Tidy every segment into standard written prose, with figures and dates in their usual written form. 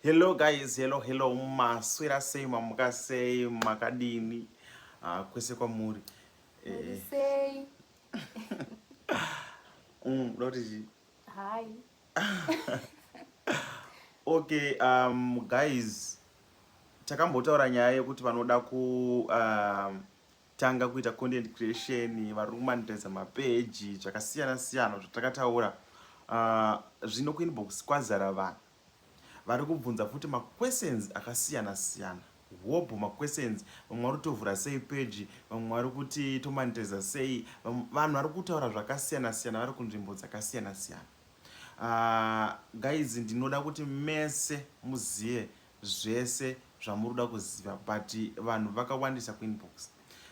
Hello guys, hello hello, maswera sei, mamuka sei, makadini kwese kwamuri? Sei? Uda kuti chii? Hi. Okay, guys, takambotaura nyaya yekuti vanoda ku tanga kuita content creation, vari kumonetiza mapeji zvakasiyana siyana zvatakataura. Zvino kuinbox kwazara vanhu vari kubvunza futi maquestions akasiyana siyana, hobho maquestions. Vamwe vari kutovhura sei peji, vamwe vari kuti tomonetiza sei, vanhu vari kutaura zvakasiyana siyana vari kunzvimbo dzakasiyana siyana. Guys, ndinoda kuti mese muzive zvese zvamuri kuda kuziva, but vanhu vakawandisa kuinbox.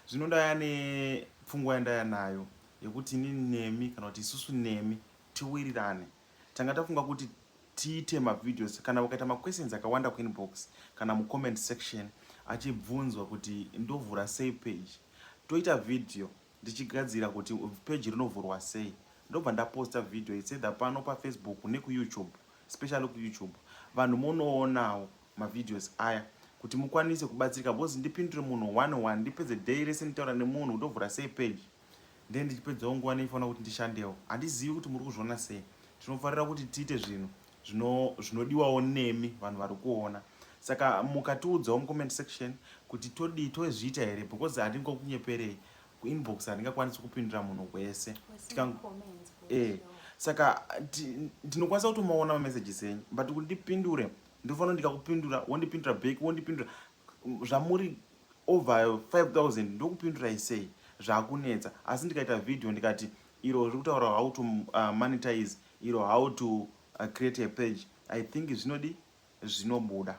Zvino ndaya nepfungwa yandaya nayo yekuti inini nemi, kana kuti isusu nemi, tiwirirane. Tanga tafunga kuti tiite mavideos kana ukaita maquestions akawanda kuinbox kana mucomment section achibvunzwa kuti ndovhura sei page, toita video ndichigadzira kuti page rinovhurwa sei, ndobva ndaposta video itsedha pano paFacebook nekuYouTube, especially kuYouTube. Vanhu munoonawo mavideos aya kuti mukwanise kubatsirika, because ndipindure munhu one one, ndipedze day rese nditaura nemunhu kundovhura sei page, then ndichipedzawo nguva neifanira kuti ndishandewo. Handizivi kuti muri kuzviona sei. Tinofarira kuti tiite zvinhu zvinodiwawo nemi vanhu vari kuona. Saka mukatiudzawo mucomment section kuti todii, tozviita here, because handingokunyeperei, kuinbox handingakwanisi kupindura munhu wese. Saka ndinokwanisa kutomaona mamessages enyu, but kuti ndipindure ndinofanira ndikakupindura, wondipindura back, wondipindura, zvamuri over 5000, ndokupindurai sei? Zvakunetsa. Asi ndikaita video ndikati iro riri kutaura how to monetize, iro how to create a page, I think zvinodi zvinobuda.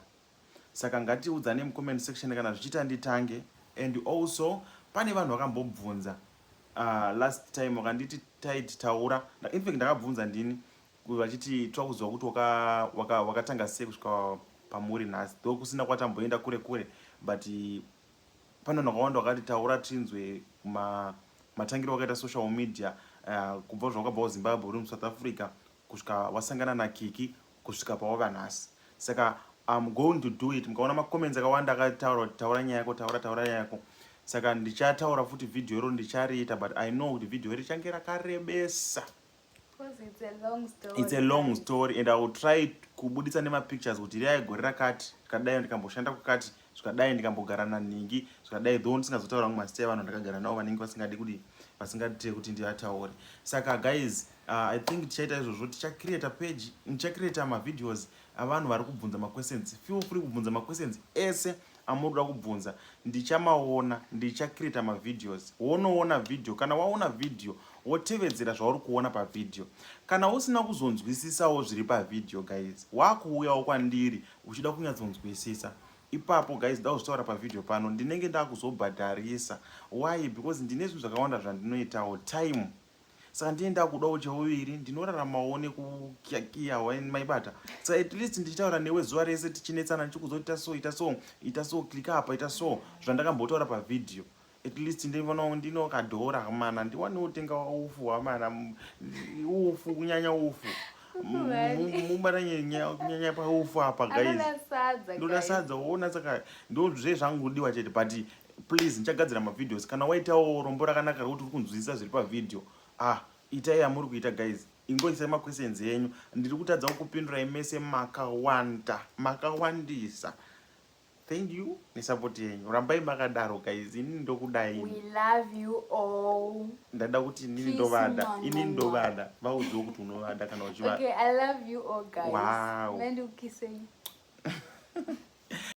Saka ngatiudzane mucomment section kana zvichiita nditange. And also pane vanhu vakambobvunza last time, vakanditi taiti taura, infact ndakabvunza ndini, vachiti toda kuziva kuti wakatanga sei kusvika pamuri nhasi, though kusina kwatamboenda kure kure, but pane vanhu vakawanda vakati taura tinzwe matangiro wakaita social media, kubva zvawakabva kuZimbabwe uri muSouth Africa kusvika wasangana naKiki, kusvika pawava nhasi. Saka I'm going to do it. Mukaona macomments akawanda akataura kuti taura nyaya yako, taura, taura nyaya yako, saka ndichataura futi. Vhidhiyo iro ndichariita, but I know kuti vhidhiyo iri richange rakarebesa. Because it's a long story. It's a long story and I will try kubuditsa nemapictures kuti riyai gore rakati zvikadai, ndikamboshanda kwakati zvikadai, ndikambogara nanhingi zvikadai, though ndisingazotaura vangu mazita evanhu ndakagara navo vanenge vasingadi kuti vasingadite kuti ndivataure. Saka guys, I think tichaita izvozvo. Tichacreata page, ndichacreata mavideos avanhu vari kubvunza maquestions. Feel free kubvunza maquestions ese amuri kuda kubvunza, ndichamaona, ndichacreata mavideos, wonoona video. Kana waona video, wotevedzera zvauri kuona pavhidhiyo. Kana usina kuzonzwisisawo zviri pavhidhiyo, guys, wakuuyawo kwandiri uchida kunyatsonzwisisa ipapo. Guys, da kuzvitaura pavhidhiyo pano, ndinenge ndakuzobhadharisa. Why? Because ndine zvinhu zvakawanda zvandinoitawo time, saka ndine ndakudawo cheuviri, ndinoraramawo nekukiyakiya maibata. Saka at least ndichitaura newe zuva rese, tichinetsana, ndichikuudza kuti ita so, ita so, ita so, klika apa, ita so, zvandakambotaura pavhidhiyo, at least ndinoona ndino kadhora mana ndiwanewo tenga ufu hwamana, ufu kunyanya, ufu mubata kunyanya paufu apa, guys. Anoda sadza. Ndoda Guys. sadza, woona. Saka ndozve zvangu kudiwa chete, but please, ndichagadzira mavideos. Kana waitawo rombo rakanaka rekuti uri kunzwisisa zviri pavhidhiyo, ah, itai yamuri kuita. Guys, ingoisai maquestions enyu, ndiri kutadza kukupindurai mese, makawanda, makawandisa. Thank you nesupport yenyu, rambai makadaro guys, inini ndokudai. We love you all. Ndada kuti inini Kiss. ndovada. Mwa, Inini mwa. ndovada, vaudziwo kuti unovada kana uchiva Okay, I love you all, guys. Wow. Mendukisei.